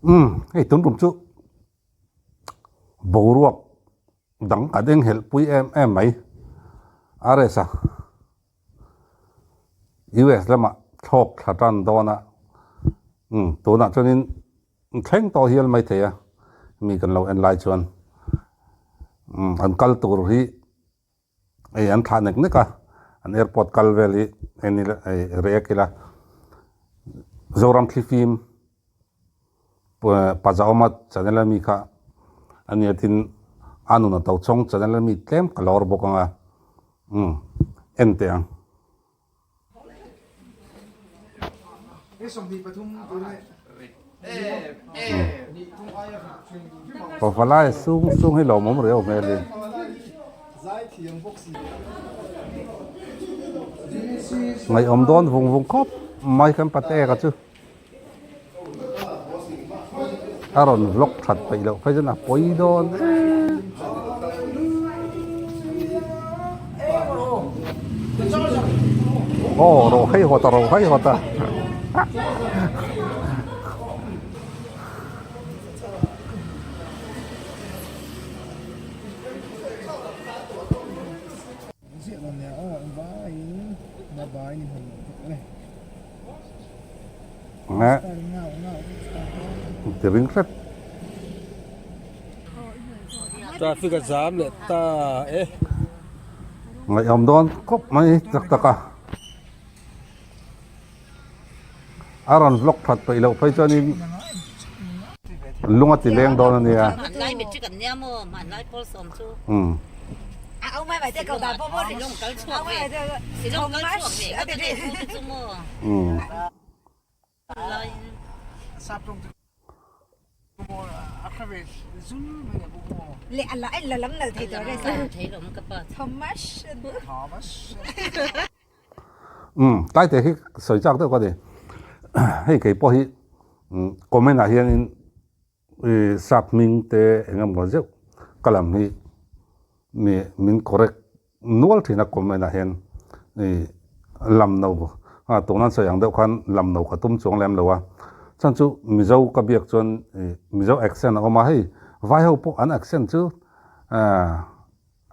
Umm hei tun tum chu boruak dang kan enghelh pui em em mai RS a US lamah thlawk thla tan dawn a umm tunah chuanin thleng tawh hial mai thei a mi kan lo en lai chuan umm an kal tur hi hei an thlah nek nek a an airport kal vel hi en ila hei react ila Zoram thlifim Pazaawma channel ami kha a nia tin a nun a to chawng channel ami tlem ka lawr bawk ang a umm en teh ang. Pavalai sung sung hi lawmawm riau hmel in. Ngaihawm dawn vung vung khawp mai kan pate ka chu. A rawn vlog that peih loh phei chuan a pawi dawn em. Aw ro hei hawt a ro hei hawt a. Nge ti ring hrep. Traffic a zam leh ta e. Ngaihawm dawn khawp mai tak tak a. A rawn vlog that peih loh phei chuanin lung a ti leng dawn a nia. Umm. Umm. Umm tlai te hi sawi chak deuh ka ni hei kei pawh hi comment ah hianin ih sap hming te eng emaw zeuh ka lam hi mi min correct nual thin a comment ah hian ih lam no a tuna sawi ang deuh khan lam no ka tum chuang lem lo a chhan chu mizo ka biak chuan ih mizo accent a awm a hei vai ho pawh an accent chu ah.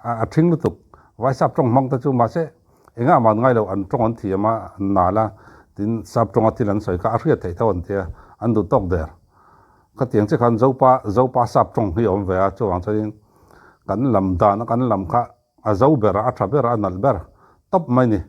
A ṭhing lutuk. Vai sap ṭawng hmang te chu mahse engah mah an ngai lo, an ṭawng an thiam a, an nal a, tin sap ṭawnga thil an sawi kha a hriat theih tho an tia, an duh tawk der. Khatiang che khan Zopa, Zopa sap ṭawng hi a awm ve a, chuvang chuanin kan lam dan a kan lam kha a zo ber a, a ṭha ber a, a nalh ber tawp mai ni.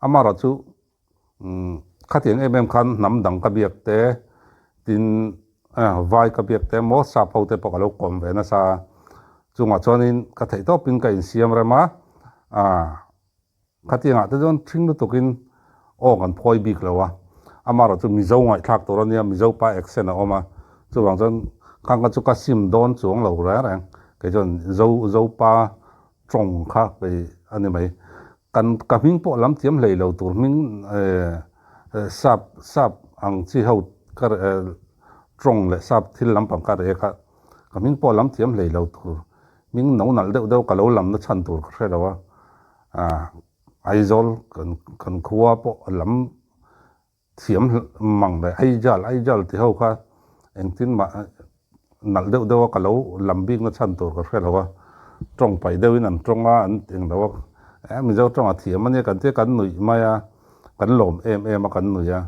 Amaherawhchu Khatiang em em khan hnam dang ka biak te, tin vai ka biak te maw sap ho te pawh ka lo kawm ve nasa a, chungah chuanin ka theih tawpin ka insiam rem a, khatiangah te chuan ṭhing lutukin aw kan phawi bik lo a, amaherawh chu Mizo ngaihthlak tur a nia, Mizo pa accent a awm a, chuvang chuan khang kha chu ka sim dawn chuang lo reng reng, kei chuan Zo Zopa tawng kha kei a ni mai. Kan ka hming pawh lam thiam hlei lo tur hming sap sap ang chi ho ka tawng leh sap thil lampang ka rek a, ka hming pawh lam thiam hlei lo tur hming no nalh deuh deuh ka lo lam na chhan tur ka hre lo a, Aizawl kan kan khua pawh lam Thiam mang leh Aijal Aijal ti ho kha engtin mah nalh deuh deuh a ka lo lam bik na chhan tur ka hre lo a, tawng paih deuhin an tawng a an eng lo a, eh Mizo tawng a thiam a nia kan tia kan nuih mai a, kan lawm em em a kan nuih a,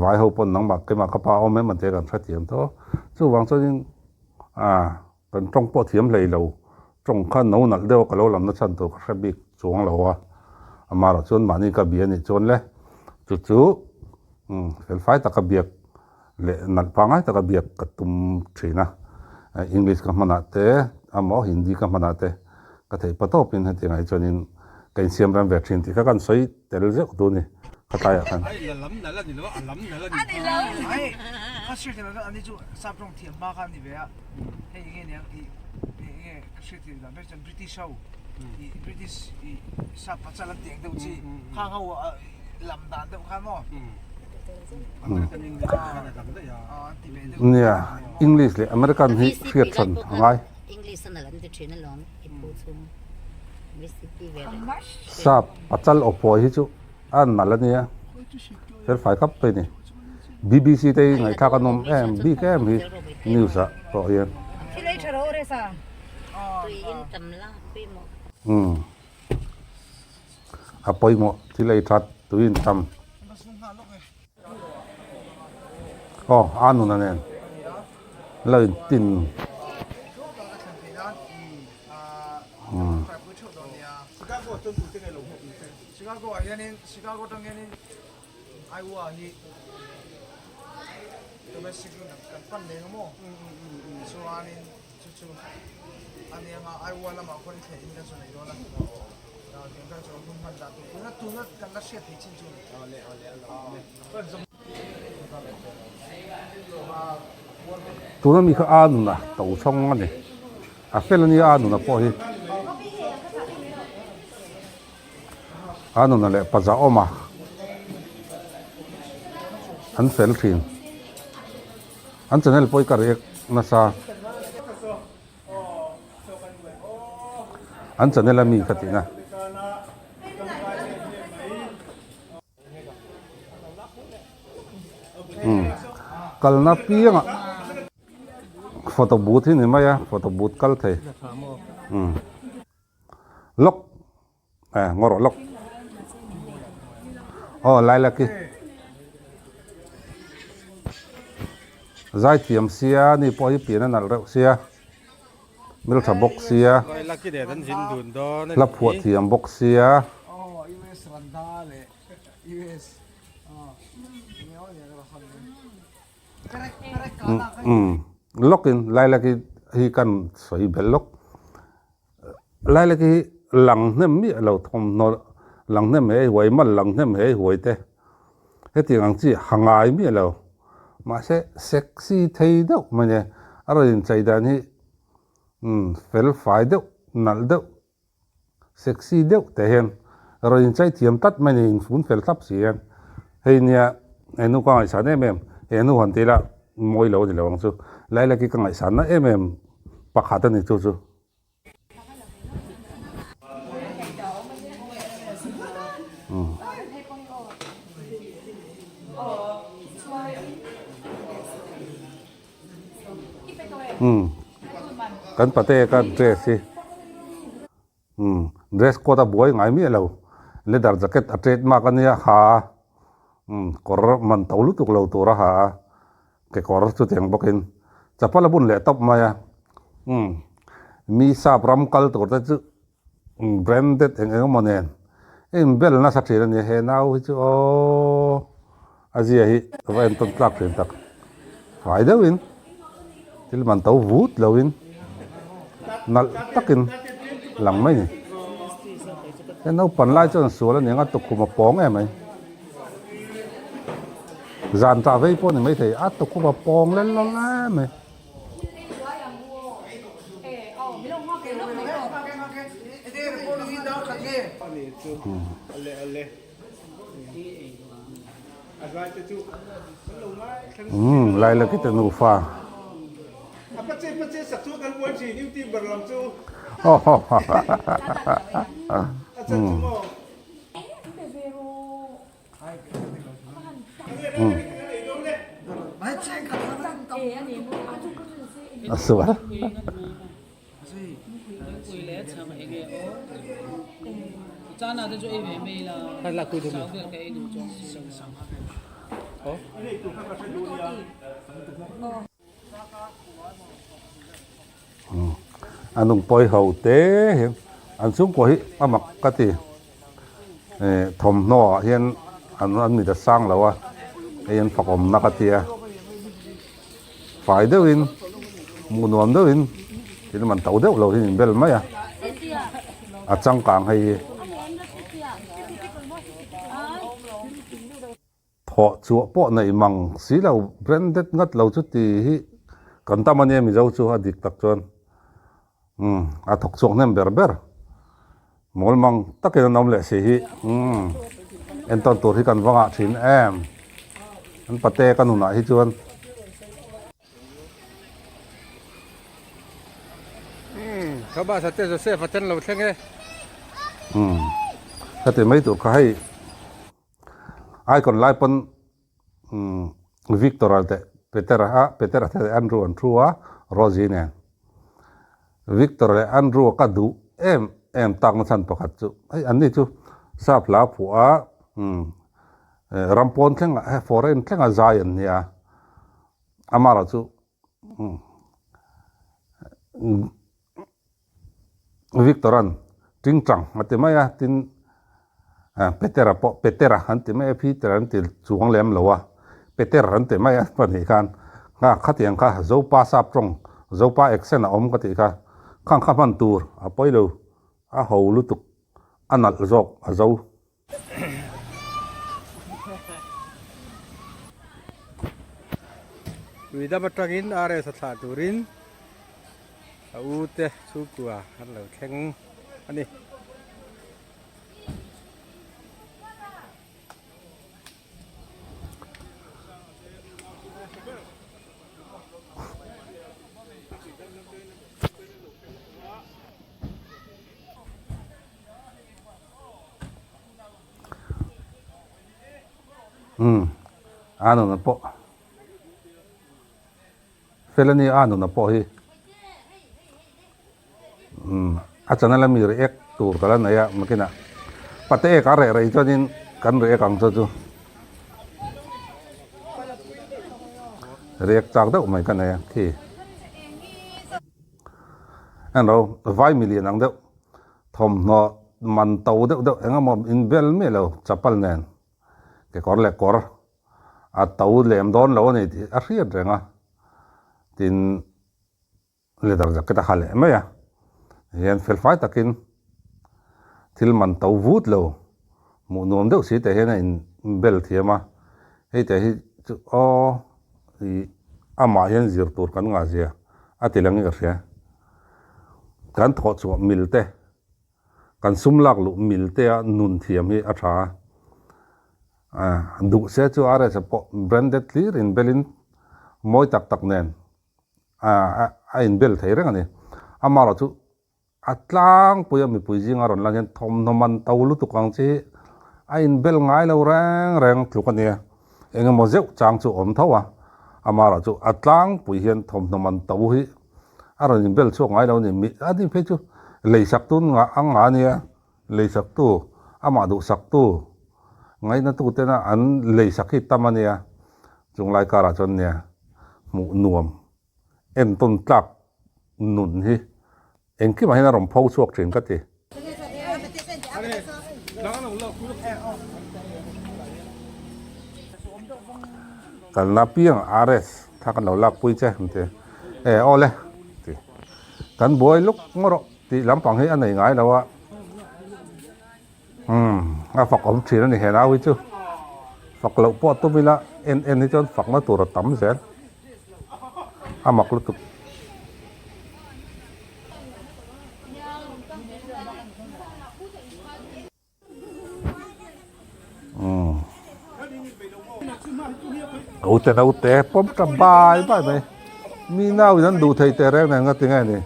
vai ho pawn nangmah keimah ka pa awm em an tia kan hrethiam tho, chuvang chuanin ah Kan tawng pawh thiam hlei lo, tawng kha no nalh deuh a ka lo lam na chhan tur ka hre bik chuang lo a, amaherawh chuan mahni ka bia anih chuan le chu chu felfai taka biak leh nalh pangngai taka biak ka tum thin a, English ka hmanah te emaw Hindi ka hmanah te ka theih pa tawpin hetiang ah hi chuanin ka insiam rem ve thin tih kha kan sawi tel zeuh tu a ni khatlaiah khan. Hei enge niang i enge ka hriat theih dan ber chuan British ho i British i sap pachal an tih ang deuh chi khang ho lam dan deuh khan maw Nia English leh American hi hriat hran a ngai. Sap pachal aw phawi hi chu a nalh a nia felfai khap mai a ni. BBC te hi ngaihthlak a nawm em bik em hi news ah pawh hian. Umm a pawimawh thil ei that tui in tam. Aw a nuna nen lo in tin. Tuna mi kha a nuna to chhawng a ni. A fel a nia a nuna pawh hi. A nuna leh paza awm a. An fel thin. An channel pawh hi ka react nasa. An channel a mi ka tihna. Umm kalna piangah photo booth hi ni mai a photo booth kal thei umm lawk eh ngaw rawh lawk aw lilac hi zaithiam sia ni pawh hi pian a nalh reuh sia hmeltha bawk sia hla phuah thiam bawk sia. Umm lawkin lilac hi kan sawi belh lawk. Lailak hi lang hnem miah lo thawmhnaw lang hnem he huai mal lang hnem he huai te hetiang ang chi ha ngai miah lo mahse sexy thei deuh mai nia a rawn inchei dan hi umm fel fai deuh nalh deuh sexy deuh teh hian rawn inchei thiam tlat mai nia infun fel thlap si hian hei nia henu ka ngaihsan em em henu han tih lah mawi lo a ni lo ang chu Lailak hi ka ngaihsan na em em pakhat a ni chu chu. Kan pate ka dress hi dress code a buai ngai miah lo leather jacket a trademark a nia ha a kawr man to lutuk lo tur a ha a. Kekawr chutiang bawkin chapal a bun leh tawp mai a, umm mi sap ram kal tur te chu branded eng eng emaw nen a inbel nasa thin a ni, he nau hi chu aww a zia hi a va entawn tlak thin tak, fai deuhin thil man to vut loin nalh takin lang mai a ni, he naupang lai chuan sual a ni ang a tukhum a pawng em mai. Zan tah vei pawh ni maithei a tukhum a pawng lel lo lai mai. Umm Lailaki te nufa. A sual. A nung pawi ho te hian an chhungkua hi a mak ka ti eh thawmhnaw ah hian an an mit a sang lo a hei an fakawm na ka tia fai deuhin hmuh nuam deuhin thil man to deuh lo hi in bel mai a a changkang hei hi. Thawh chhuah pawh neih mang si lo, branded ngat lo chu ti hi kan tam a nia Mizo chu a dik tak chuan umm a thawk chhuak hnem ber ber mawl mang takin an awm leh si hi umm entawn tur hi kan va ngah thin em an pate ka nunah hi chuan. Umm Thomas a te Joseph a ten lo thleng e. Umm ka ti mai tur kha hei. Icon lai pawn umm Victor-a leh Petera a, Petera te leh Andrew an thu a, Rosie nen. Victor leh Andrew-a ka duh em em takna chhan pakhat chu hei anni chu sap hla phuah a, umm ram pawn thlengah he foreign thlenga zai an nia, amaherawh chu umm Victor-a'n tingtang a ti mai a, tin Petera pawh Petera an ti mai a, Peter an ti chuang lem lo a, Peter an ti mai a pahnih khan kha khatiang kha Zopa sap tawng Zopa accent a awm ka tih kha khang kha hman tur a pawi lo a ho lutuk a nalh zawk a zo. Tuidam atangin RS a thlah turin a u te chhungkua an lo thleng a ni. Umm a nuna pawh fel a nia a nuna pawh hi umm a channel ami react tur ka la nei a makinah pate ek a reh rei chuanin kan react ang chu chu react chak deuh mai ka nei a khi englo vai milian ang deuh. Thawmhnaw man to deuh deuh eng emaw in bel miah lo chapal nen kekawr leh kawr a to lem dawn lo a ni tih a hriat reng a, tin leather jacket a ha leh mai a, hian felfai takin thil man to vut lo hmuh nuam deuh si teh hian a in bel thiam a, hei teh hi chu aw ih amah hian zir tur kan ngah zia a ti lang in ka hria. Kan thawh chhuah mil te, kan sum lak luh mil te a nun thiam hi a tha a, duh se chu RS-a pawh branded hlir inbelin mawi tak tak nen a inbel thei reng a ni. Amaherawh chu a tlangpui a mipui zinga rawn lan hian thawmhnaw man to lutuk ang chi hi a inbel ngai lo reng reng tluk a nia. Eng emaw zeuh chang chu awm tho a, amaherawh chu a tlangpui hian thawmhnaw man to hi a rawn inbel chhuak ngai lo a ni. Mi a ni phei chu leisak tun ngah ang ngah a nia, leisak tu, amah duhsak tu, ngaihna tu tena an leisak hi tam a nia, chunglai karah chuan nia hmuh nuam entawn tlak nun hi engkimah hian a rawn pho chhuak thin ka ti. Kalna piang RS kha kan lo lak pui che an ti e aw le ti kan buai luk ngawt rawh tih lampang hi a nei ngai lo a umm a fak awm thin a ni he nau hi chu fak loh pawh tum ila en en hi chuan fakna tur a tam zel a mak lutuk. Naute naute pawm ta bai bai mai mi nau in an duh thei teh reng nen nga ti nge ni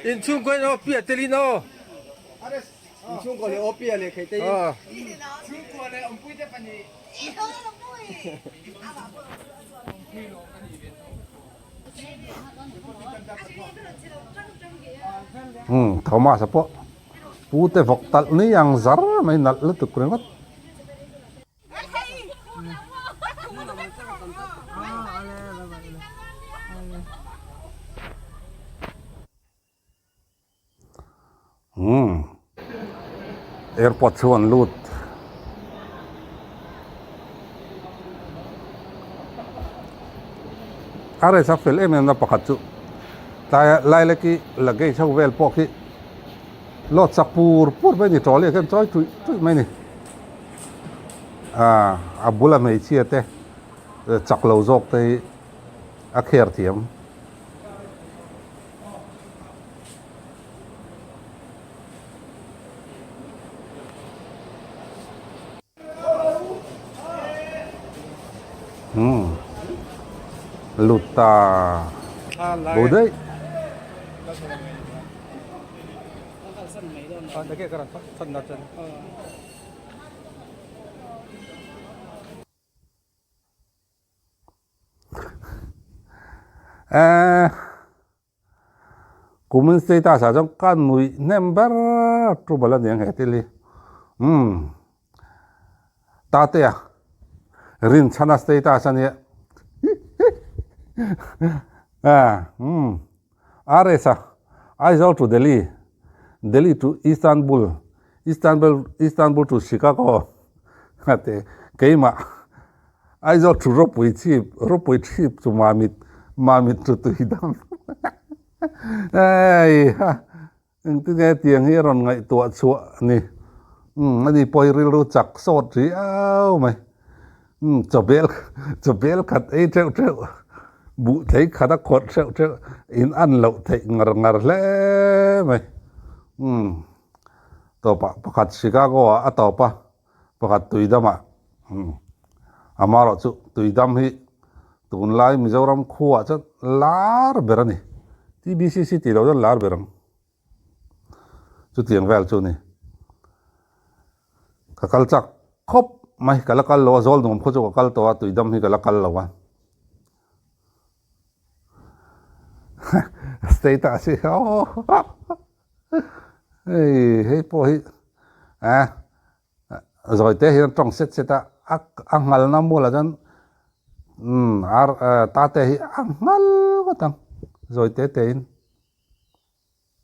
Inchhungkaw in aw piah telin aw. Inchhungkaw leh aw piah leh thei te in. Umm Thomas a pawh pu te vawk talh ni ang zar mai nalh lutuk ringawt. Umm airport chu an lut. A race a fel em em na pakhat chu tlaia lailaki luggage ho vel pawh khi load chak pur pur mai a ni trolley ah khian chawi tuih tuih mai a ni. Ah a bula hmeichhia te chak lo zawk te hi a kher thiam. Umm lut ta bo daih. Ehh Kumin status ah chuan ka nuih hnem ber approval a ni ang he thil hi. Umm Tatea Rinchhana status a nia umm RS a Aizawl to Delhi, Delhi to Istanbul, Istanbul Istanbul to Chicago a ti keimah Aizawl to ropui chhip ropui chhip chu Mamit Mamit to Tuidam heiha engtin nge tiang hi a rawn ngaihtuah chhuah a ni umm ani pawh hi rilru chak sawt riau mai umm chawbel chawbel khat ei teuh teuh buh thei khat a khawrh teuh teuh in an loh theih ngar ngar hle mai umm tawpah pakhat Chicago ah a tawp a. Pakhat Tuidamah amaherawh chu Tuidam hi tunlai Mizoram khuaah chuan lar ber a ni. TBCC tih loh chuan lar ber ang. Chutiang vel chu a ni. Ka kal chak khawp mai, ka la kal lo a, Zawlnuam khaw chu ka kal tawh a, Tuidam hi ka la kal lo a. State ah si aw hei hei pawh hi eh zawi te hian tawng set set a a nghalna mualah chuan umm ar tate hi a nghal ngawt ang zawi te te in.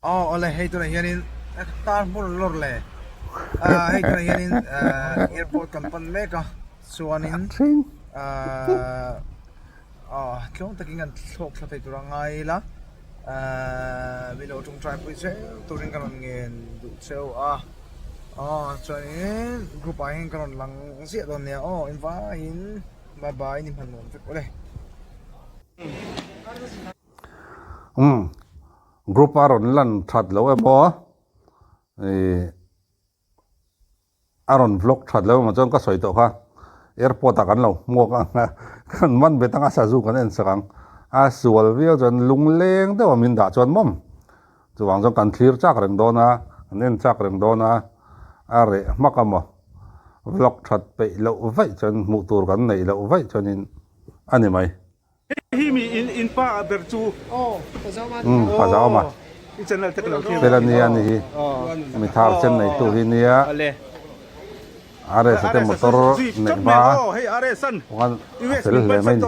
Aw awle hei tunah hianin tar hmun lawr le hei tunah hianin airport kan pan mek a chuanin aw tluang takin kan thlawk thla thei tur a ngai ila min lo tawngtai pui zel turin ka rawn ngen duh cheu a aw chuanin group ah hian ka rawn lang ziah dawn nia aw engvaiin bye bye ni hman nuam vek awle. Umm group a rawn lan that loh emaw ih a rawn vlog that loh emaw chuan ka sawi tawh kha airport ah kan lo hmuak ang a kan man bet anga sazu kan en sak ang a sual viau chuan lungleng deuh a min dah chuan mawm chuvang chuan kan thlir chak reng dawn a kan en chak reng dawn a a reh hmak a maw vlog that peih loh vaih chuan hmuh tur kan neih loh vaih chuanin a ni mai. Hei hi mi in in pa ber chu. Aw Pazauma. I channel te ka lo thlir. Fel ania ni hi. Mi thar chen nei tu hi nia. RS te motor neih hma. Hei RS an. Khawn a fel hle mai ni.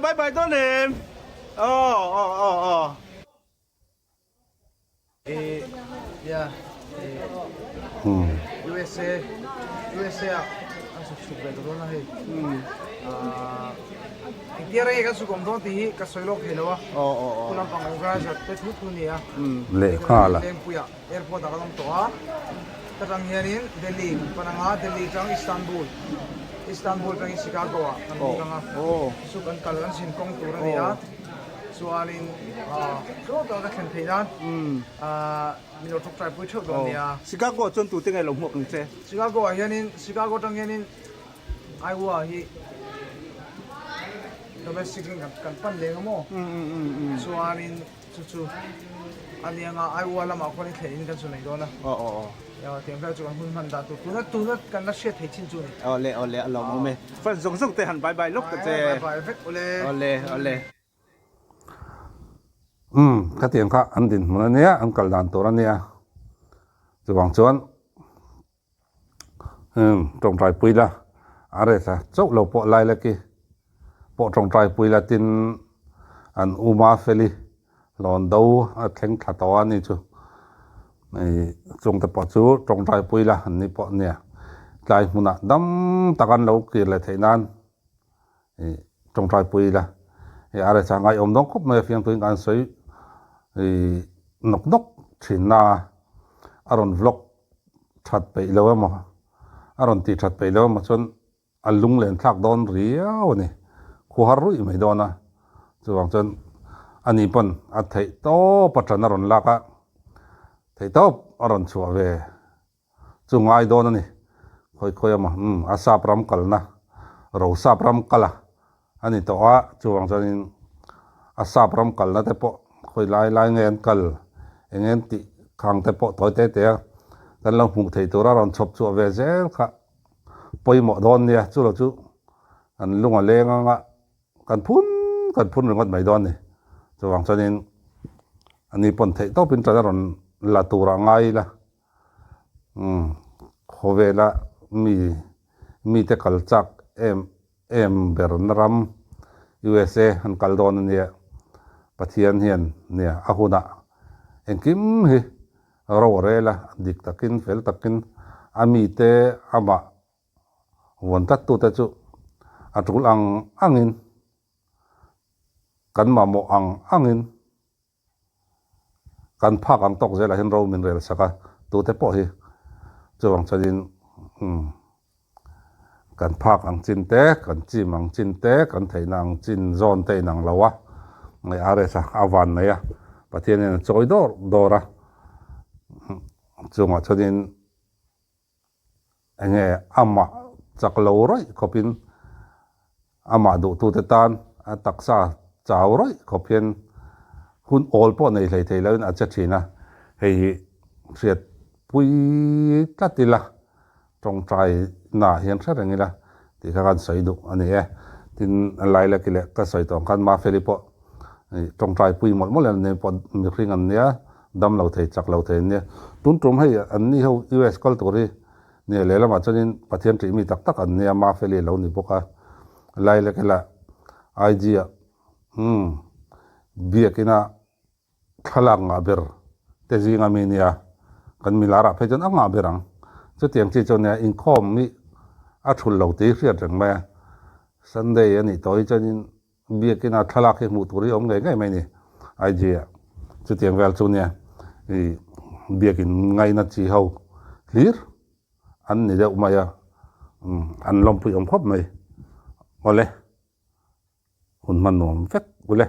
Bye bye dawn em. Aw aw aw aw. Lehkha la. Chuanin tluang taka ka thlen theih nan min lo tawngtai pui theuh dawn nia. Chicago ah chuan tute nge lo hmuak ang che? Chicago ah hianin Chicago atang hianin Iowa hi domestic in kan pan leng a maw? Chuanin chu chu a nia nga Iowa lamah khuan i thlen in kan chu nei dawn a. Tiang vel chu kan hun hman dan tur tuna tuna kan la hriat thei chin chu a ni. Awle awle a lawmawm e. Fans zawng zawng te han bye bye lawk ta che. Bye bye vek awle. Awle awle. Umm khatiang kha an dinhmun a nia an kal dan tur a nia chuvang chuan umm tawngtai pui la a rest a chauh lo pawh lai lek i pawh tawngtai pui la tin an uma feli Hlawn do a thleng thla tawh a ni chu ih chungte pawh chu tawngtai pui la an ni pawh nia tlai hmunah dam tak an lo kir leh theih nan ih tawngtai pui la hei a resa ngaihawm dawn khawp mai a fiamthuin kan sawi ih nawk nawk thin na a rawn vlog that peih lo emaw a rawn tih that peih lo emaw chuan A lung len thlak dawn riau a ni. Khu har ruih mai dawn a. Chuvang chuan a ni pawn a theih tawp a tan a rawn lak a, theih tawp a rawn chhuah ve chu ngai dawn a ni. Khawi khawi a maw? Umm, a sap ram kalna, ro sap ram kal a. a ni tawh a, chuvang chuanin a sap ram kalna te pawh khawi lai lai nge an kal eng nge an tih khang te pawh tawi te te a kan lo hmuh theih tura rawn chhawp chhuah ve zel kha pawimawh dawn nia, chu lo chu kan lung a leng anga kan phun kan phun ringawt mai dawn a ni. Chuvang chuanin ani pawn theih tawpin tan a rawn la turah ngai ila. Umm khawvela mi mite kal chak em em ber na ram USA an kal dawn a nia Pathian hian nia a hunah engkim hi ro a rel a dik takin fel takin a mite amah vawn tlat tute chu a tul ang angin kan mamawh ang angin. Kan phak ang tawk zelah hian ro min rel sak a, tute pawh hi chuvang chuanin umm kan phak ang chin te, kan chim ang chin te, kan theihna ang chin zawn te inang lo a, nge RS a a van mai a, Pathian hian a chawi dawr dawr a, chungah chuanin Enge amah chak lo rawih khawpin amah duhtute tan a taksa chau rawih khawp hian hun awl pawh nei hlei thei loin a che thin a, hei hi hriat pui tlat ila tawngtai naah hian hre reng ila tih kha kan sawi duh a ni e. Tin, Lailaki leh ka sawi tawh ang khan Mafeli pawh tawngtai pui mawlh mawlh an ni pawh mihring an nia. Dam lo thei, chak lo thei an nia. Tun tum hei an ni ho US kal tur hi nia lehlamah chuanin Pathian ṭih mi tak tak an nia, Mafeli a lo ni bawk a. Lailakela IG ah umm biakina thlalak ngah ber te zinga mi nia, kan milar ah phei chuan a ngah ber ang. Chutiang chi chu nia inkhawm hi a thul lo tih hriat reng mai a. Sunday a nih tawh hi chuanin Biakina thlalak hi hmuh tur hi a awm ngei ngei mai a ni. IG ah chutiang vel chu nia i biakin ngaina chi ho hlir an ni deuh mai a, an lawmpui awm khawp mai. Awle, hun hman nuam vek ule.